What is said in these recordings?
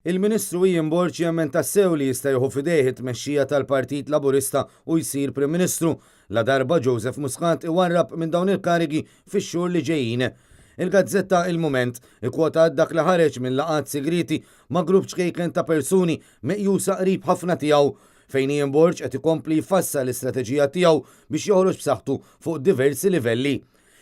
Il-Ministru Ian Borg jemmen tassew li jista' jieħu f'idejh it-tmexxija tal-Partit Laburista u jsir Prim Ministru, ladarba Joseph Muscat iwarrab minn dawn il-karigi fix-xhur li ġejjin. Il-gazzetta Il-Mument ikkwotat dak li ħareġ minn laqgħat sigrieti ma' grupp ċkejken ta' persuni meqjusa qrib ħafna tiegħu, fejn Ian Borg qed ikompli jfassal l-istrateġija tiegħu biex joħroġ b'saħħtu fuq diversi livelli.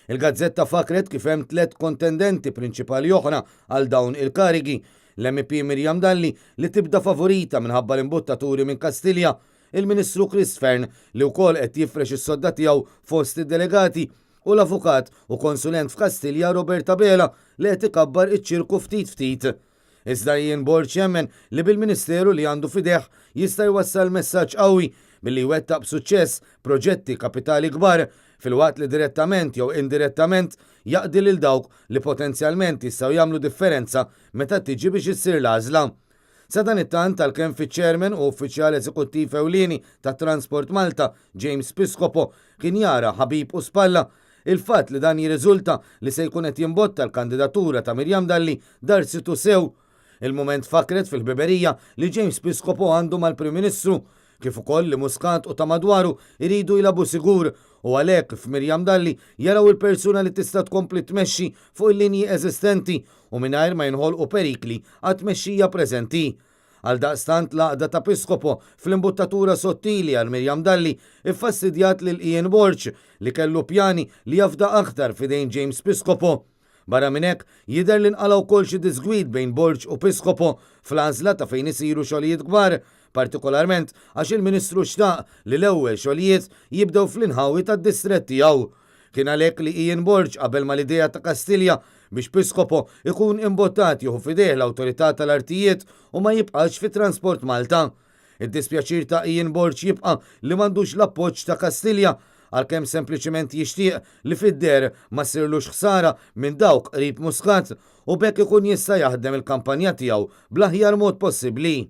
Il-gazzetta fakkret kif hemm tlett kontendenti prinċipali oħra għal dawn il-karigi, l-MEP Miriam Dalli li tibda favorita minħabba l-imbuttaturi minn Kastilja, il-Ministru Chris Fearne li wkoll qed jifrex is-sodda tiegħu fost id-delegati u l-avukat u konsulent f'Kastilja Robert Abela li qed ikabbar iċ-ċirku ftit ftit. Iżda Ian Borg jemmen li bil-Ministeru li għandu f'idejh jista' jwassal messaġġ qawwi billi jwettaq b'suċċess proġetti kapitali kbar filwaqt li direttament jew indirettament jaqdi lil dawk li potenzjalment jistgħu jagħmlu differenza meta tiġi biex issir l-għażla. Sadanittant, għalkemm fiċ-Chairman u Uffiċjal Eżekuttiv Ewlieni ta' Transport Malta, James Piscopo, kien jara ħabib u spalla, Il-fatt li dan jirriżulta li se jkun qed jimbotta l-kandidatura ta' Miriam Dalli darsitu sew. Il-Mument fakkret fil-ħbiberija li James Piscopo għandu mal-Prim Ministru, kif ukoll li Muscat u ta' madwaru jridu jilagħbu sigur u għalhekk f'Miriam Dalli jaraw il-persuna li tista' tkompli tmexxi fuq il-linji eżistenti u mingħajr ma jinħolqu perikli għat-tmexxija preżenti. Għaldaqstant l-għaqda ta' Piscopo fl-imbuttatura sottili għal Miriam Dalli iffastidjat lil Ian Borg li kellu pjani li jafda aktar f'idejn James Piscopo. Barra minn hekk, jidher li nqala' wkoll xi diżgwid bejn Borg u Piscopo fl-għażla ta' fejn isiru xogħlijiet kbar, partikolarment għax il-Ministru xtaq li l-ewwel xogħlijiet jibdew fl-inħawi tad-distrett tiegħu. Kien għalhekk li Ian Borg qabel mal-idea ta' Kastilja biex Piscopo ikun imbottat jieħu f'idejh l-Awtorità tal-Artijiet u ma jibqax fi Transport Malta. Id-dispjaċir ta' Ian Borg jibqa' li m'għandux l-appoġġ ta' Kastilja għalkemm sempliċiment jixtieq li fid-deher ma ssirlux ħsara minn dawk qrib Muscat u b'hekk ikun jista' jaħdem il-kampanja tiegħu bl-aħjar mod possibbli.